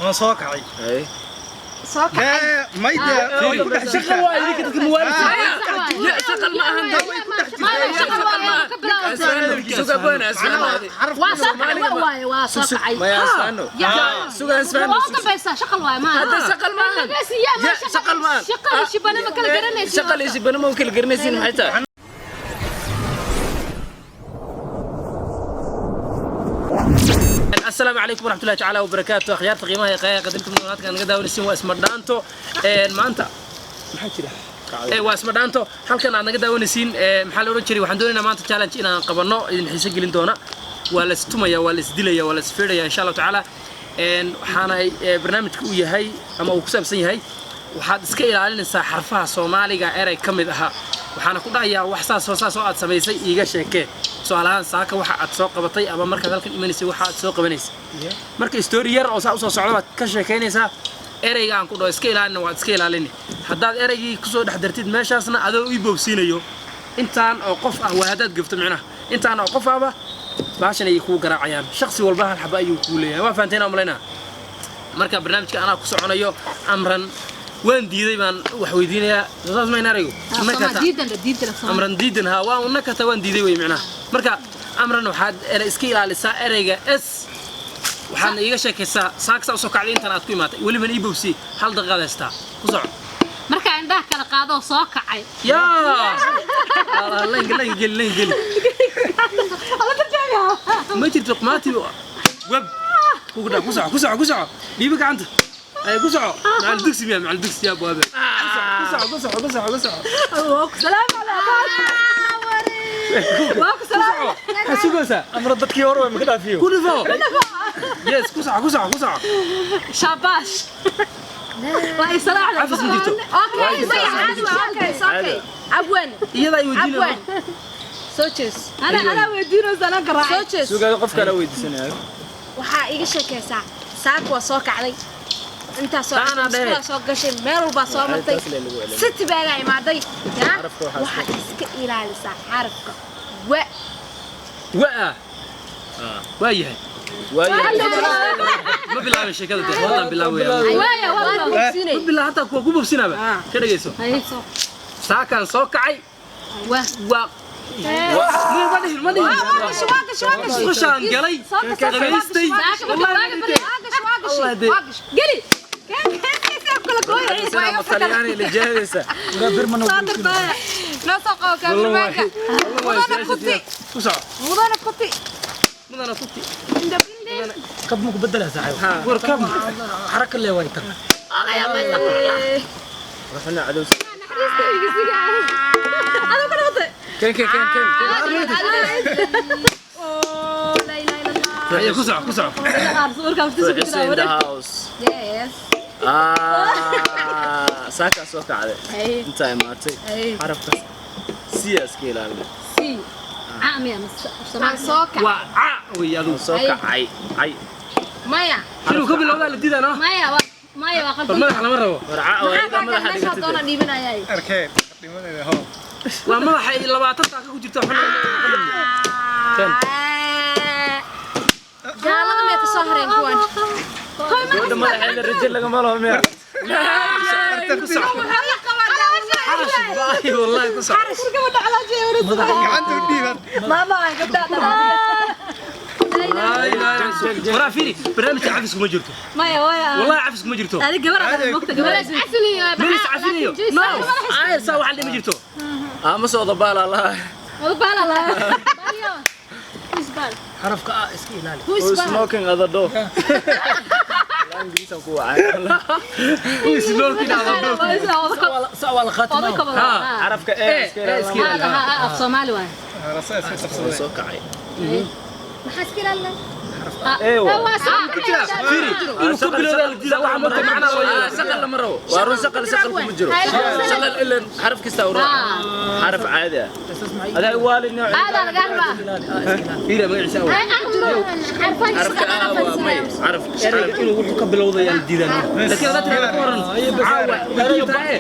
Waan soo kacay. Soo kacay. Mayda way ku dhex Shaqal jirtaa. waa idinka dadka muwaalidka. Ya, shaqal ma ahan. Suga boona asfaano. Waa soo kacay, waa waaye, waa soo kacay. Maya asfaano. Suga asfaano. Waa u dambaysaa, shaqal waaye maaha. Hadda shaqal ma ahan. Laga siiyaa, ma Ya, shaqal ma ahan. Shaqal iyo shibane ma kala garanaysid. Shaqal iyo shibane ma kala garanaysiin, maxay tahay? Asalaamu calaykum waraxmatullahi tacaala wabarakaatu. Akhyaarta qiimaha iyo qaayaha qadinta munaadka naga daawanaysiin, waa Isma Dhaanto. Maanta maxaa jira? Waa Isma Dhaanto halkan aad naga daawanaysiin. Maxaa la odhan jiray? Waxaan doonaynaa maanta challenge inaan qabanno idin xiiso gelin doona. Waa la istumaya, waa la isdilaya, waa la isfiidhaya, insha Allahu tacaala. Waxaana barnaamijka uu yahay ama uu ku saabsan yahay, waxaad iska ilaalinaysaa xarfaha Soomaaliga erey ka mid ahaa. Waxaana ku dhahayaa wax saas oo saas oo aad samaysay iiga sheekee. Tusaale ahaan, saaka waxa aad soo qabatay ama markaad halkan imanaysay waxa aad soo qabanaysay. Marka story yar oo saa usoo socda baad ka sheekaynaysaa. Ereyga aan ku dhaho iska ilaalina, waad iska ilaalini. Haddaad ereygii kusoo dhex dartid meeshaasna adoo ii boobsiinayo, intaan oo qof ah waa haddaad gafto, micnaha intaan oo qof ahba baashan ayay kugu garaacayaan. Shakhsi walba hal xaba ayuu kuu leeyahay. Waa fahanteen aan malaynaa. Marka barnaamijka anaa ku soconayo. Amran waan diiday baan wax weydiinayaa. Soo saas mayna ereygu? Nakata. Diidan, diidan. Amran diidan, ha, waa nakata, waan diiday wey micnaha. Marka Amran, waxaad iska ilaalisaa ereyga S. Waxaadna iiga sheekaysaa saaksa usoo kacday intaan aad ku imaatay. Welibana ii bogsi, hal daqiiqaad haystaa, ku soco. Markaa indhaha kala qaadoo soo kacay. Yaa layn layn geli, layn geli. Ma jirto qumaati web kugu dha. Ku soco, ku soco, ku soco. Dhiibo gacanta ay ku soco. Macal dugsi miya? Macal dugsi yaa buabe. Ku soco, ku soco, ku soco, ku soco. Salaam calaa waa ku salaam. Ha sugaysaa. Amra dadkii hore way maka dhaafiyo. Ku dhifo. Yes, ku soco, ku soco, ku soco. Shaabash, waa isalaax. Cafis ma jirto. Okay, maya, caadi waa. Okay, it's okay. Abwan. Iyada ay weydiinayaan. Abwan. Soo jees. Ana weydiinaysa, anaa garaacay. Soo jees. Suga, qof kale weydiisanaya. Waxaa iga sheekaysaa saaka waa soo kacday, intaa soo Taana dhehe. iskuulaa soo gashay, meel walbaa soo martay, Taas lee lagu celinayaa. City baagaa imaaday yaa. Xarafka waxaa Waxaa iska ilaalisaa xarafka wa. Waa waa yahay. Waayahay. Ma bilaabay sheekada dee, haddaan bilaabaya. Waaya, waa ma bilaa hataa kuwa ku bobsinaaba ka dhegayso. Saakaan soo kacay. Waa. Waa ma dhihin, ma dhihin. Waa gashay, waa gashay, waa gashay. Musqushaan galay, qabaystay. Saaka marka Wallahi waaga ma barya. dhintee. Waa gashay, waa gashay. Allah dee. Waa gashay. Geli. Sana Talyaani la jahadaysa. Noo soo qabo kaamirmaanka. Mudana kuti. Ku soco. Mudana kuti. Mudana kuti. In the building. Kab ma ku bedelaa, saaxiib? War kab. Xaraka lee way tan. Ruxna cadow. Adoo ku noqotay. Ken ken ken ken. Oh, la ilaha illallah. Haye, ku soco, ku soco. Ruxisa in the house. Yes. Ah, saaka soo kacday. Hey. Intaa imaatay. Hey. Xarafka C iska ilaalina. Si caamiya. Aan soo kacay. Waa ca wey adigu. Soo kacay. Cay. Maya. Inuu ka bilowdaa la diidaa no. Maya waa, maya waa War qaldan. madaxa lama rabo. War ca waa Maxaa intaa kaa madaxa meesha dhigatay. doona dhiibanayay? Arkeen dhimadeeda hoo. Waa madaxa ay 20 taaka ku jirto xun. Kan. Gaalada may ka soo hareen kuwan? Gabadha madaxeeda rajo lagama laho miya? Ku soco. Xarash baahi, wallahi ku soco. Gacanta u dhiiban. Laa ilaaha illa. Waraa fiiri, barnaamijka cafis kuma jirto. Maya waaya. Wallahi cafis kuma jirto. Adi gabar aad mogta gabar. Ma is cafinayo. No, ayar saa waxaan dhimi jirto. Ama soo dabaal Allah. Xarafka A iska ilaali. Who is smoking at the door? La Ingiriis aan ku wacay. Who is smoking at the door? Saa waa la qaatay. Ha. Xarafka E iska Eh, iska ilaalina. ilaali. Af Soomaali waay. Rasa iska qabsaday. Soo kacay. Maxaa iska ilaalina? Ku jira fiiri, inuu ka bilowdaa la diidaa waxa marka macnaa loo yeelo. Shaqal lama rabo. Waa run, shaqal shaqal kuma jiro. Shaqal ilan xaraf kasta uu raaco. Xaraf caadi ah. Adaa waalid nooc. Aadaa lagaa rabaa. Fiiri magaciisa awal. Xarafka A waa may. Xaraf Ereyga inuu wuxuu ka bilowdayaa la diidaa. Laakiin haddaad tiraahdo ka waran caawa weydiinta ee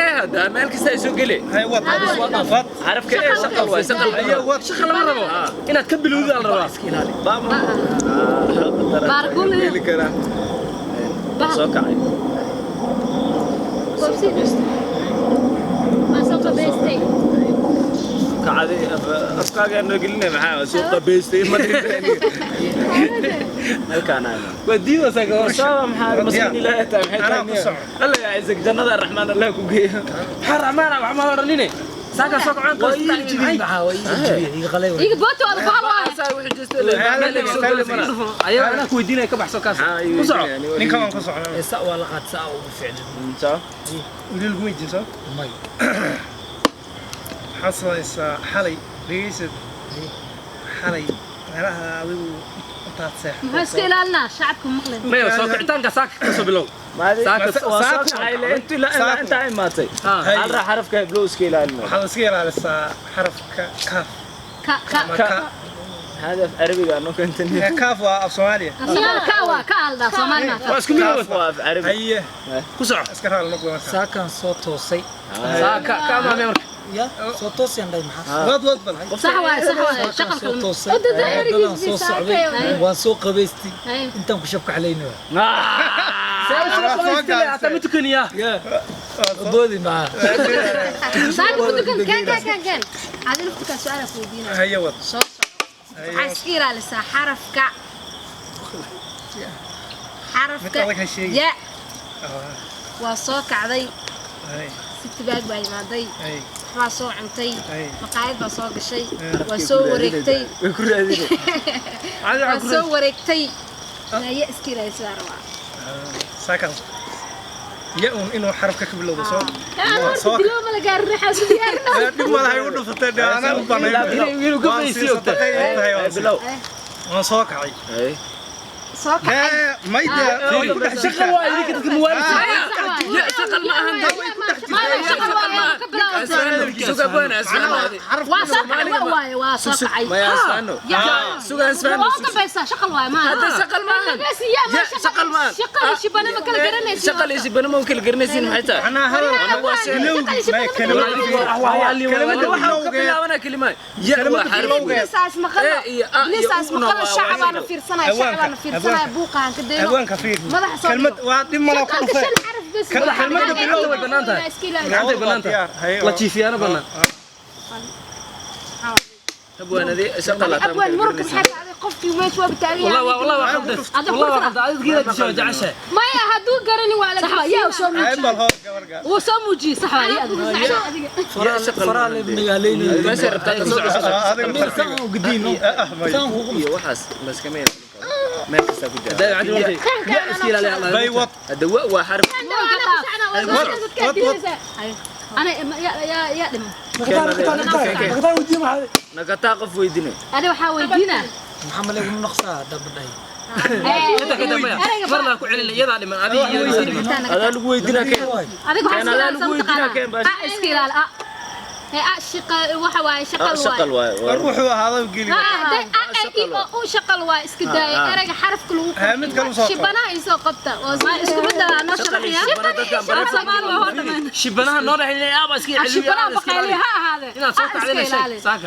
E hada meel kasta ay soo geli. Hay wad wad. Xarafka E shaqal waa shaqal. Haye wad. Shaqa lama rabo, inaad ka bilowdaa la rabaa. Bama. Baarkuul. Heli karaa. Soo kacay. Waa soo qabaystay. Kacday afkaaga noo gelinay maxaa soo qabaystay ma halkaan aan Waa diidaysaa gabar. Sabab maxaa maskiin Ilaahay tahay maxay Anaa ku tahay soco. Allah ya Isaac jannada Raxmaan Allah ku geeyo. Maxaa raxmaan ah, wax ma odhanine. Saaka soo kacaan Waa ii jibiyey maxaa waa ii jibiyey iga qalay Iga booti waa bahal waay. Saa wixii jeestay Ayaga anaa ku weydiinaya ka baxso kaas. Ku soco. Ninkan waan ku socnaa. Ee, sa waa la qaad saa ugu ficlan. Soo Weli lagu weydiin soo. May. Waxaad samaysaa xalay dhegeysad xalay meelaha adigu intaad seexato. Muxuu iska ilaalinaa shacabka maqlin. Maya soo kicitaanka saaka ka soo bilow. Saaka Saaka- soo kacay inta ilaa inta imaatay. Ah. Hal ra xarafka heblow iska ilaalino. Waxaad iska ilaalisaa xarafka kaaf Ka ka ama ka. هذا في عربي أنا كنت Ee, kaaf waa af Soomaaliya. Soomaali ka waa ka alda Soomaali ma. Waa isku mid كاف في عربي. Haye ku soco. iska raali noqdo marka. Saakaan soo toosay. Saaka ka amaamay marka. Ya soo toosayaan dhahay maxaa. Wad wad bal. Sax waay sax waay Saakaan shaqalka soo lama. toosay. Wadada Wadadaan soo erigiis socday. Ay. Waan soo qabaystay. Ay. Intaan ku shabkaxlayna waa. See u soo qabaystay hataa ma tukaniyaa. Ya. Boodi maxaa. Saaka ku tukan. Kan kan kan kan. Adiga laftigaa su'aal ku weydiinaya. Haye wad. Soo soco. Waxaa iska ilaalisaa xarafka. Mid Xarafka. adag ha sheegin. Ya waa soo kacday. Haye Sitibaag baa imaaday. haye Waxbaa soo cuntay. haye. Maqaayad baa soo gashay. Waa soo wareegtay. Way ku raadinay. Caadi Waa waxaan ku soo wareegtay. Ya iska ilaalisaa rabaa. Saakaan ya un inuu xarafka ka bilowdo soo. Aan Soo horta bilow ma la gaarin waxaa isku diyaarinaa. Ee, dhib ma laha igu dhufatay dee anaa u banay. Inuu ka Waan sii faysiyo ogta. sadaqay u tahay, waan sii- Bilow. waan soo kacay. Ay. Soo kacay. Ee, may dee way ku dhex Shaqal jirtaa. waa idinka dadka muwaalidka. Ya shaqal ma ahan. Ma shaqal waa ka bilowday. Suga bana asfaano. Waa soo kacay waa waaye waa soo kacay. Ma asfaano. Suga asfaano. Waa u dambaysaa shaqal waay ma. Hadda shaqal ma ahan. Bas ya ma Ya shaqal ma ahan. Shaqal shibana ma kala garanaysid. Shaqal iyo shibana ma kala garanaysiin maxay tahay? Macnaha hadal Anagu waa bilowgii, may kelimada Kelimada waxa uu ka bilaabanaa kelima. Ya waa xaraf. bilowgeed. Bilisaas maqalo. Ee, iyo a iyo Bilisaas u-na maqalo waa shacabaana waa fiirsanaya shacabaana fiirsanaya buuqaan ka dayno. Haweenka fiir. Madaxa soo Kelmad waa dhib ma laha ku Shaqalka dhufay. shan xaraf bas. Kelmadda bilowga way bannaan tahay. Iska ilaali. Gacantay bannaan tahay. Haye, La jiifiyaana bannaan. Abwaanadii shaqal hataa ma Abwaan kala muranka garanaysiin. maxaa dhacday qofkii meesha waa taagan Wallah yahay. wallah waa khaldan. Wallah waa khaldan. Adiga disho jeceshahay. Maya hadduu garanin waa la Sax waa yaa soo Haye bal hoos gabarga. Wuu soo muujiyey sax waa yaa adiga. Faraa le magaaleynaya. Meesha rabtaa ka soo socoto. Adiga Meel saan u gediino. May. Saan kugu Iyo waxaas la iskama ilaalin karo. Meel kasta ku jira. Daa caadi markay. Ya iska ilaali Allah. Bay wad. Hadda wa waa xaraf. Wad wad. Ana ya ya ya dhimo. Naqdaa weydiin maxaa. Nagataa qof weydiinay. Ani waxaa weydiinaa. Maxaa ma leegu naqsaa hadda badhahay. Inta ka dambeeya. Marna ku celin iyadaa dhiman adiga iyo dhiman. Adaa lagu weydiinaa keen. Adiga waxaa Keen iska adaa ilaalisaa lagu weydiinaa mataqaanaa. keen baash. A iska ilaali a. Ee a shaqa waxa waaye shaqal waaye. Shaqal waaye. War wuxuu ahaada geli. A i o u shaqal waaye iska daaya erayga xarafka lagu Haa, mid kale u soo qabo. Shibanaha isoo qabta. Ma isku mid ah noo sharaxaya. Shibana dadkaan baray. Soomaali waa hor dhamaan. Shibanaha noo dhaxay aaba iska ilaali. Shibanaha baqayli ha ahaadee. Inaad soo kacdayna sheeg. Saaka.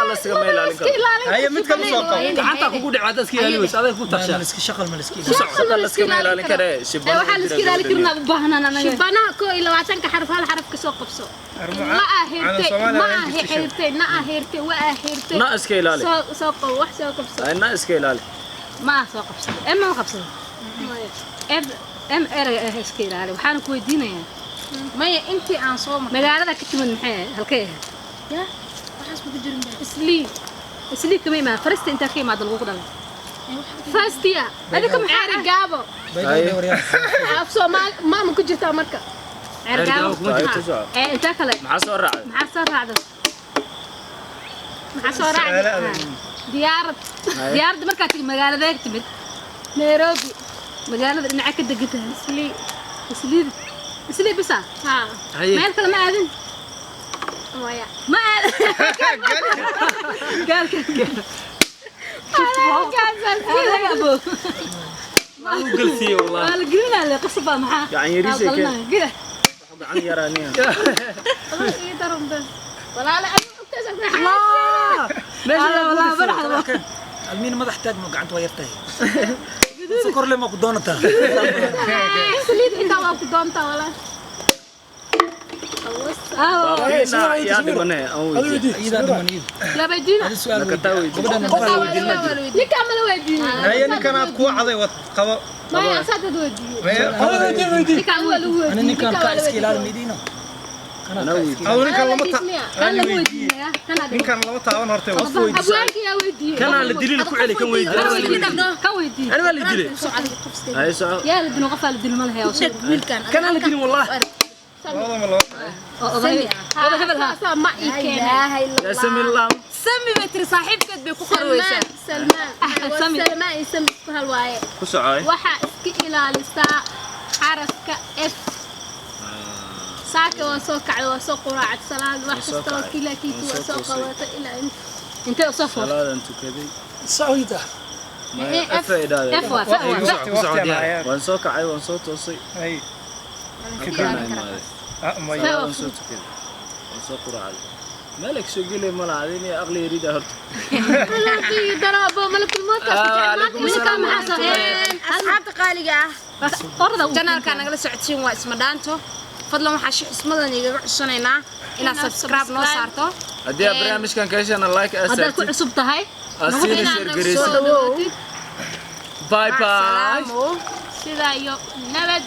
Alla iskama ilaalin karo. Haye mid kale u soo qabo. Gacanta kugu dhaco haddaad iska ilaali weyso adag ku Ma tarshaa. iska shaqal ma iska. Shaqal la iskama ilaalin kare. Shibana. Waxaa la iska ilaali karnaa u baahnaan anaga. Shibanaha 21 xaraf hal xaraf ka soo qabso. La ahirtay, ma ahirtay, na ahirtay, wa ahirtay. Na iska ilaali. Soo soo qabo, wax soo qabso. Ay, Na iska ilaali. Ma ah soo qabsado. M ma qabsado. M M erayga ah iska ilaali. Waxaan ku weydiinayaa Maya intii aan soo marnay. magaalada ka timid maxay ahayd? Halkee ahayd? Ya, waxaas ma ku jirin baa. Islii. Islii kama imaan. Farista intaa ka imaada lagu dhalay. First year. Adiga maxaa Ceeri gaabo. Baydhabo waryaa. Af Soomaali ma ma ku jirtaa marka. Ceergaabo. Ay, ku soco. Ee intaa kale Maxaa soo raacay? maxaa soo raacda? Maxaa soo raacday? Su'aalo adag. Diyaarad. Diyaaradda markaa tigi magaalada ka timid Nairobi. magaalada dhinaca ka degan tahay. Islii. Islii Islii bisa. Ha. Haye. Meel kale ma aadin. Maya. Ma aadin. Gaalka. Abo. U galsiiyo wallah. Waa la gelinaa le qasab baa maxaa? Gacan yariis ay keen. Gila. Gacan yaraaniya. Ii daran bas. Walaala adiga ogtaas Meesha Walaa baraxda. Almiin madax taag ma gacanta waa yartahay. Sokor le ma ku doonataa? Saliid xitaa waa ku doontaa walaa. Yaa yaa dhimane aan weydiiyo. Iyadaa dhiman iyada. Yaa weydiina. Adi su'aal Nakataa weydiiya. weydiiya. Gabadhan ma weydiin. Ninkaa mala weydiinin. Haye, ninkan aad kuwa caday wad qabo. Maya, asaa dad weydiiyey. Maya. Ninkaa waa lagu Ani weydiiyey. ninkan Ninkaa kaa waa la iska ilaali weydiiyey. midiino. Kana Anaa kaa iska weydiiyo. Adu ninkan lama ta Kan lama weydiinaya, kan aa dhiman. Ninkan lama taaban horta. Abwaanka yaa weydiiyey. Kanaa la dilin, ku celi kan weydiin. Kan weydii. Ani waa la dilay. Haye, soco. Yaa la dilin, qofaa la dilin ma lahayo. Kanaa la dilin wallah. Labada ma laba. Oo oday. Oday hebel ha. Saasaa ma ii keenay. Yaa sami laam. Sami bay tiri, saaxiibkeed bay ku qarweysaa. Salmaan, Salmaan. Waa Sami. Salmaan iyo Sami isku hal waaye. Ku soco. Waxaa iska ilaalisaa xarafka F. Saaka waa soo kacday, waa soo quraacad, salaad wax Waa soo kasta waa kacay. kila kiitu Waan waa soo soo toosay. qabatay ilaa inta. Intee u soo foor? Salaadan tukaday. Sacuuda. Maya, F ay idhaahdeen. F waa fa waa. Waqti waqti aan hayaa. Waan soo kacay, waan soo toosay. Haye. Halkaan aan imaaday. Ah, maya. Salaadan soo tukaday. Waan soo quraacday. Meel ag soo gelay ma laha, adin iyo aqli yarida horta. Malakii darabo malakul mawt ku jecel. Calaykum Ninkaa asalaam. maxaa soo Asxaabta qaaliga ah, Orda uu. janaalkaa nagala socodsiin waa Isma Dhaanto. Fadlan waxaa shi xusmadan igaga cusanaynaa inaad Inaad subscribe noo subscribe. saarto. Haddii aad barnaamijkan ka heshana, like aad Haddaad ku saartid. cusub tahay, Aad siina Inaad share nagu garaysid. soo dhawaatid. Bye bye. Salaamu. Sidaa iyo nabad.